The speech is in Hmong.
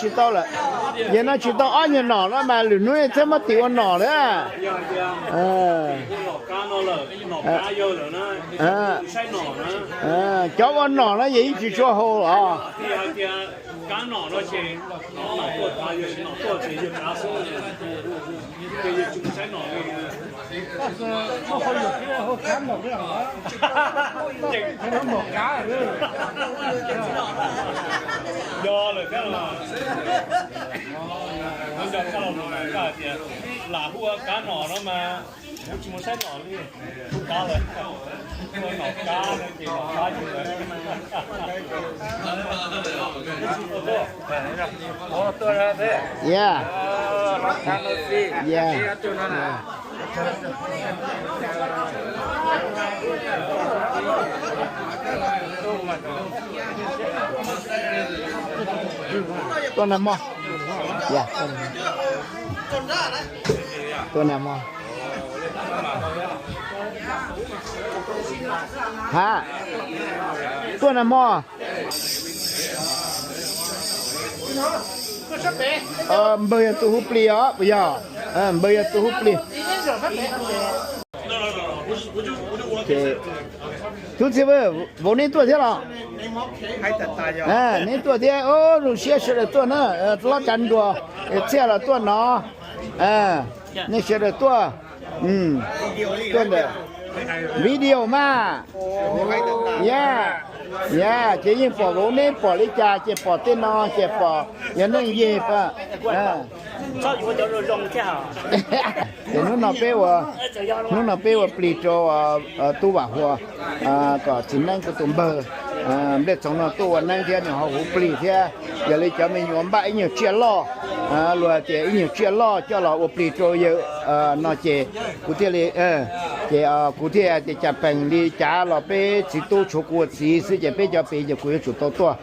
Tsis tau lawm. Yog no tsis tau ob nyuag nom no mas lwm hnub thiaj muab tim ua nom lawm. Cov ua nom no yog yeej tsis tshua haus los. Lam hu ua kab nom no mas kuv tsis mus saib nom li. Kab lawm. Ua nom kab no ces nom kab yus lawm. Tuaj nag hmo. Tuaj nag hmo. Ha, tuaj nag hmo. Npawg yog tus hu plig os puas yog? Npawg yog tus hu plig. Tub txib, vauv neb tuaj thiab los? Neb tuaj thiab, zoo siab sawv daws tuaj na. Lob Tsav Nruas, Txhiaj los tuaj no. Nej sawv daws tuaj. Tuaj ntawm video mas. Ya, ya, ces yeej pom vauv neb pom li cas ces pom tej no ces pom yog neej yeg. Ces hnub no peb ua, hnub no peb ua plig rau tub Vam Huas, kom txiv neeb kuv tus npawg Nplej Txoov no tuaj ua neeb thiab nws ho hu plig thiab. Yog li cov me nyuam npaj ib nyuag tsiaj loj, luag tias ib nyuag tsiaj loj coj los ua plig rau yawg no ces kuv thiaj li, ces kuv thiaj tias cas peem li cas los peb txiv tub tshuav kuv ua txiv xwb ces peb cov pem ces kuv yuav tsum tau tuaj.